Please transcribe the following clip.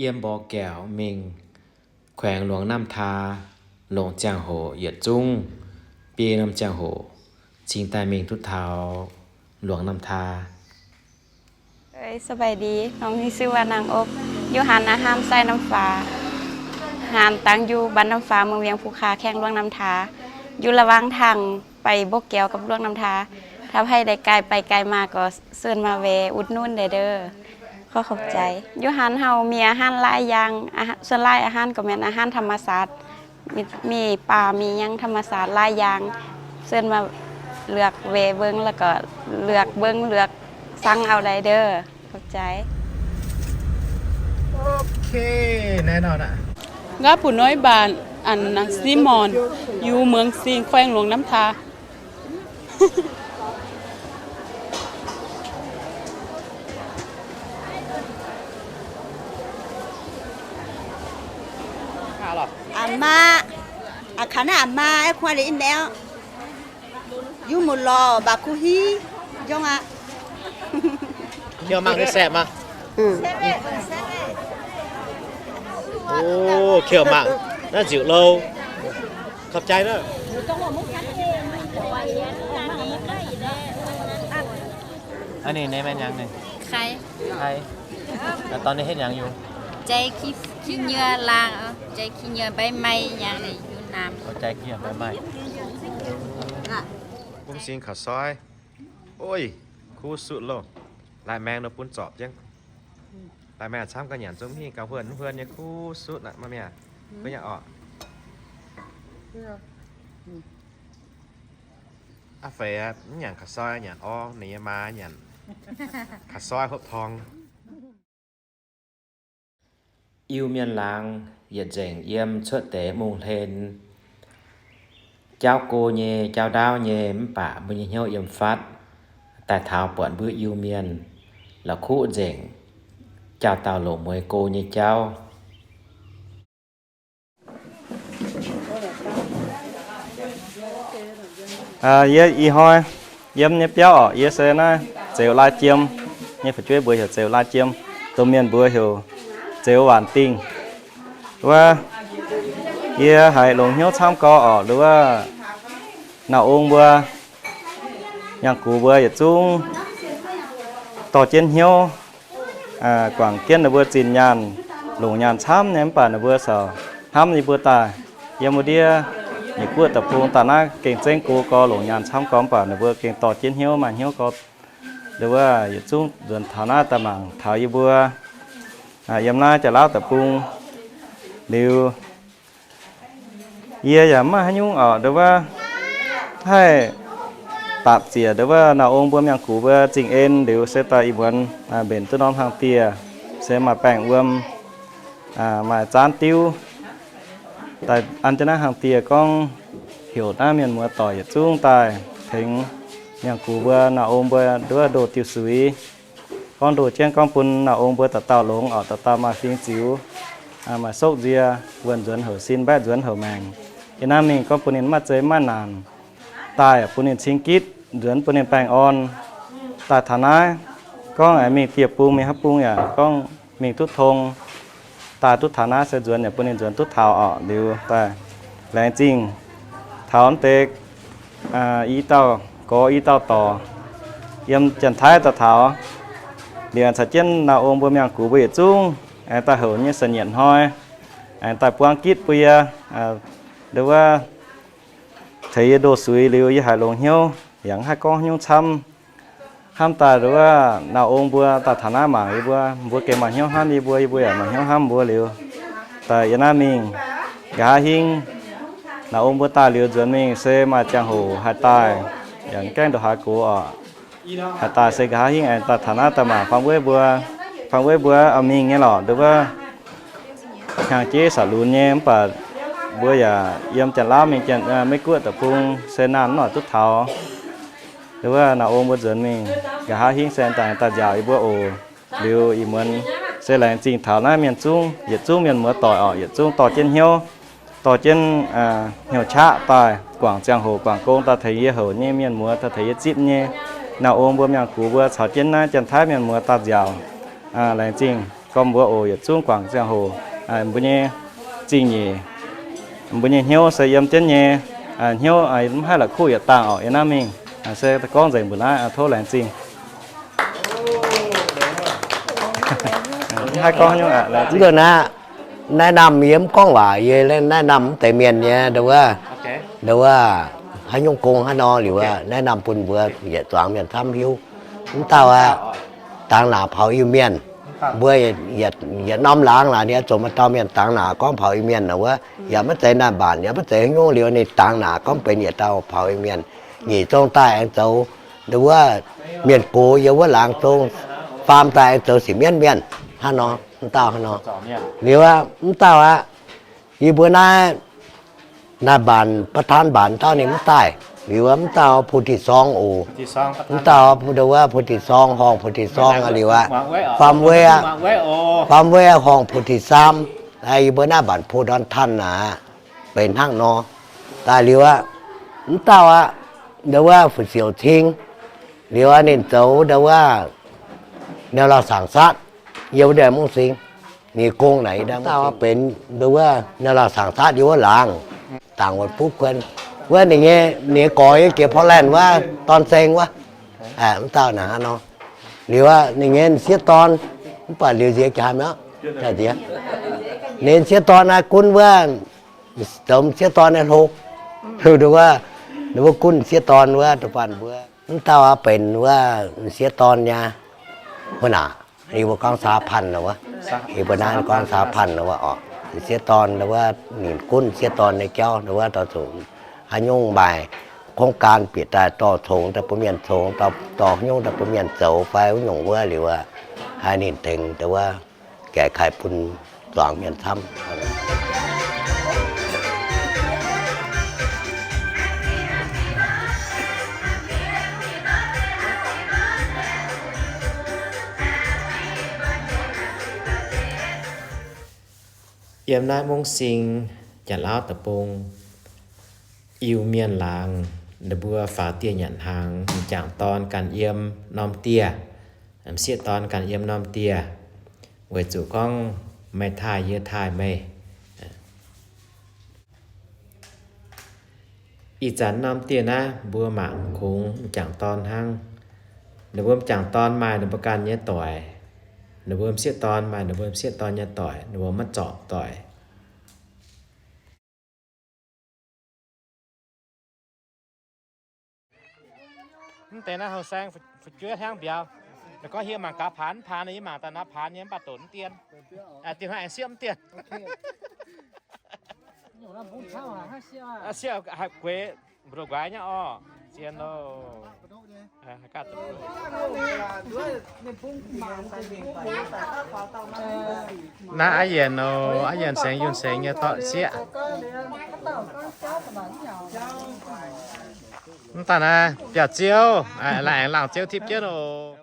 Yiem mborqv gaeqv mingh แขวงหลวงน้ำทา, longc ziangh hoc yietc zungv biei norm ziangh hoc cingx daaih mingh duqv taux หลวงน้ำทา. สบายดี, น้องมีชื่อว่านางอบ อยู่หั้นอาหารไส้น้ำฟ้า หั้นตั้งอยู่บ้านน้ำฟ้า เมืองเวียงภูคา แขวงหลวงน้ำทา อยู่ระหว่างทางไปบกแก้วกับหลวงน้ำทา ถ้าใผได้ใกล้ไปใกล้มาก็เชิญมาแวะอุดหนุนได้เด้อ ขอขอบใจ อยู่หั้นเฮามีอาหารหลายอย่าง อาหาร ส่วนหลายอาหารก็แม่นอาหารธรรมชาติ มี มีปลา มีหยังธรรมชาติหลายอย่าง เชิญมาเลือกแวะเบิ่ง แล้วก็เลือกเบิ่ง เลือกสั่งเอาได้เด้อ ขอบใจ โอเค แน่นอนอะ Ngã Pù Nói Bản, ăn Simon, อยู่เมืองสิงห์ แขวงหลวงน้ำทา A'ma, a'kanh a'ma, a'kuv lih in leo. Yu mu lorh, baac kuv hiv, jong aqv. Kieu mangc nyei saeqv maah. Ov, kieu mangc naaiv nziuc louh. Khov jai naaiv. Aa, ninh nyei mienh hnyangx ninh. Khai. Khai. Dorh ninh hietv hnyangx yungz? Jai ki, ki nyuoz laangh, jai ki nyuoz mbaiv maiv hnyangx ninh yungz naamh. Jai ki nyuoz mbaiv maiv. Bun sing kaux soi. Ov, kuv sutv loh. Lai maeng nor bun zorpc jienv. Lai maeng camv gauh nyanc zungv hingh gauh huonh huonh nyei kuv sutv aqv, maaih mienh. Kuv nyanc orqc. Aa feix mv nyanc kaux soi, nyanc orv, ninh nyei maa nyanc kaux soi hopv torng. Iu-Mienh laangz yietc nzengc yiem cuotv deix mungh hlen, jaauv go nyei, jaauv ndaauv nyei, mv baac mbuo nyei hnyouv yiem fatv, daaih taux buatc mbuo Iu-Mienh la'kuqv nzengc, jaauv dauh longc mueiz go nyei jauv. Yie ih hnoi yiem nyei biauv orqc, yie se naaiv Zeux Lai Jiem, nyei fu'jueiv mbuox heuc Zeux Lai Jiem, domh mienh mbuox heuc Zeux Waanc Dingh. Wuov, yie haiz longx hnyouv camv gorx orqc, wuov, nauz ong mbuo, miangh gux mbuo yietc zungv dorh jienv hnyouv, guangc jienv ninh mbuo zinh nyaanh, longc nyaanh camv nyei, mv baac ninh mbuo corc hnamv yie mbuo daaih. Yiem wuov ndiev Meiv Guoqv deic-bung daaih naaiv gengh zengv go gorx, longc nyaanh camv gorx, mv baac ninh mbuo gengh dorh jienv hnyouv, maaih hnyouv gorx. Liuz wuov yietc zungv nzuonx taux naaiv daaih mangc taux yie mbuo yiem naaiv Janx-Lauv deic-bung. Liuz yie yaac mv maaih haaix nyungc orqc, ndo wuov haih dapc ziec ndo wuov nauz ong mbuo miangh gux mbuo zingh en liuz se daaih ih muonz mbenc duqv norm hlang dieh, se maaih baengh wuom, maaih zaanv diuv, daaih an jienv naaiv hlang dieh gorngv heuc naaiv mienh muoz doic yietc zungv daaih tengx miangh gux mbuo nauz ong mbuo ndo wuov ndoh diuh suix. Gorngv ndoh jienv gorngv bun nauz ong mbuo dauh dauh longx orqc, dauh dauh maaih fingx ziux, maaih sokv nzie, wuonh nzuonx houc sin, mbaeqv nzuonx houc maengc. Yiem naaiv mingh gorngv bun ninh maiv zei maiv naanc, daaih bun ninh cing gitv, nzuonx bun ninh baengh orn, daaih taux naaiv. Gorngv aengx mingh dieh bung mingh haaix bung yaac gorngv mingh duqv tong, daaih duqv taux naaiv se nzuonx yaac bun ninh nzuonx duqv taux orqc. Liuz daaih laengz zingh taux deix i dauh gorx i dauh dorc yiem Janx-Taiv daaih taux. Liuz aengx caux jienv nauz ong mbuo miangh gux mbuo yietc zungv aengx daaih houc nyei sa'nyietc hnoi, aengx daaih buangv gitv bun yie, ndo wuov ceix yie ndoh suix liuz yie haiz longx hnyouv, yaac mv haih gorngv nyungc camv. Hnamv daaih ndo wuov nauz ong mbuo daaih taux naaiv mangc yie mbuo, mbuo gengh maaih hnyouv hnamv yie mbuo, yie mbuo yaac maaih hnyouv hnamv mbuo liuz, daaih yiem naaiv mingh nqa'haav hingv nauz ong mbuo daaih liuz nzuonx mingh se maaih ziangh hoc haih daaih, yaac mv gaengh ndongc haaix gox orqc. Haih daaih se nqa'haav hingv aengx daaih taux naaiv daaih mangc fang weiv mbuo. Fang weiv mbuo oix mingh nyei lorqc, ndo wuov hnyangx-jeiv saux lunx nyei, mv baac mbuo yaac yiem Janx-Lauv mingh Janx, Meiv Guoqv deic-bung se naanh mv oix duqv taux. Ndo wuov nauz ong mbuo nzuonx mingh nqa'haav hingv se daaih daaih nziaauc yie mbuo oc. Liuz ih muonz se laengz zingh taux naaiv mienh zungv, yietc zungv mienh muoz doic orqc, yietc zungv dorh jienv hnyouv, dorh jienv hnyouv-qaqv daaih guangc ziangh hoc guangc gong daaih tengx yie houc nyei mienh muoz, daaih tengx yie zipv nyei nauz ong mbuo miangh gux mbuo caux jienv naaiv Janx-Taiv mienh muoz daaih nziaauc. Laengz zingh. Gormx mbuox oc, yietc zungv guangc ziangh hoc, mbuo nyei zingh nyeic, mbuo nyei hnyouv se yiem jienv nyei. Hnyouv mv haih la'kuqv yietc dangh orqc, yiem naaiv mingh. Se gorngv nzengc mbuo naaiv, tov laengz zingh. Mv haih gorngv haaix nyungc aqv. Mv nzunc naaiv, naaiv namh yie mv gorngv waac, yie naaiv namh mv deix mienh nyei, ndau wuov, ndau wuov haaix nyungc gong haaix nor liuz, naaiv namh bun mbuo yietc zuangx mienh camv hiuv. Mv dauh aqv, dangx naaic paux Iu-Mienh, mbuo yietc norm laangz laaix ninh oix zuqc maaih dauh mienh dangx naaic gorngv paux Iu-Mienh nor wuov, yaac maiv zeiz naaiv mbaanc, yaac maiv zeiz haaix nyungc liuz ninh dangx naaic gorngv benx yietc dauh paux Iu-Mienh. Nyic zong daaih aengx zoux, ndau wuov, mienh gox yiem wuov laangz zong, faam daaih aengx zoux sic mienv mienh hnangv nor, mv dauh hnangv nor. Liuz aqv, mv dauh aqv, yie mbuo naaiv, naaiv mbaanc ประธาน mbaanc dauh ninh mv daaih. Liuz aqv, mv dauh ผู้ที่สอง oc. Mv dauh ndau wuov ผู้ที่สอง horngh ผู้ที่สอง aqv liuz aqv. Faam Wei aqv. Faam Wei aqv horngh ผู้ที่สาม. Yie mbuo naaiv mbaanc ผู้ดอนทัน naaic benx hnangv nor. Daaih liuz aqv, mv dauh aqv, ndau wuov Fu Siouc Cing. Liuz aqv, ninh zoux ndau wuov แนวราษฎรศาสตร์ yiem wuov ndeic Mungv Sing. Ninh gong naaic, mv dauh aqv benx ndau wuov แนวราษฎรศาสตร์ yiem wuov laangz, dangc wuov fuqv kuon. Wuov ninh nyei, ninh nyei gorx yiem jiex Portland wuov, dorn seng wuov. Mv dauh naaic hnangv nor. Liuz aqv, ninh nyei sieqv dorn, mv baac liuz nziex jaax mi'aqv. Ninh sieqv dorn naaiv gunv wuov, zoux sieqv dorn nyei hlo. Ndau wuov, ndau wuov gunv sieqv dorn wuov, da'faanh mbuo. Mv dauh aqv benx wuov sieqv dorn nyei, mbuo naaic, yie mbuo gorngv สหพันธ์ nor wuov, yie mbuo naaiv gorngv สหพันธ์ nor wuov orqc. Sieqv dorn wuov, ninh gunv sieqv dorn nyei jauv ndau wuov, dorh zuqc haaix nyungc maaih โครงการ bieqc daaih dorh congx daaih bun mienh congx, dorh haaix nyungc daaih bun mienh zoux fai wuov nyungc wuov liuz aqv, haih ninh tengx ndau wuov แก้ไข bun zuangx mienh camv. Yiem naaiv Mungv Sing, Janx-Lauv deic-bung, Iu-Mienh laangz, ninh mbuo faaux dieh nyanc hnaangx, m'jangc dorn ganh yiem norm dieh, m'sieqv dorn ganh yiem norm dieh, weic zuqc gorngv meih taaih yie taaih meih. Ih zanc norm dieh naaiv mbuo mangc kungx m'jangc dorn hnangv. Ninh mbuo m'jangc dorn maaih ninh mbuo ganh nyei doic. Ninh mbuo m'sieqv dorn maaih ninh mbuo m'sieqv dorn nyei doic, ninh mbuo maiv zorpc doic. Mv deix naaiv houh saeng fu'jueiv hnangv mbiauz. Ninh gorngv hieh mangc gaax paanx, paanx yie mangc daaih naaiv paanx nyei mv baac donx mv dien. Dien hnangv aengx siepv mv dien. Siepv haih gueix mbu'ndongx nquaix nyei orqc. Zien loh. Naaiv a'yienc oc, a'yienc sengx yunh sengx nyei dorh sieqv. Mv daaih naaiv biauv-ziouv, laangz-ziouv tipv jienv oc.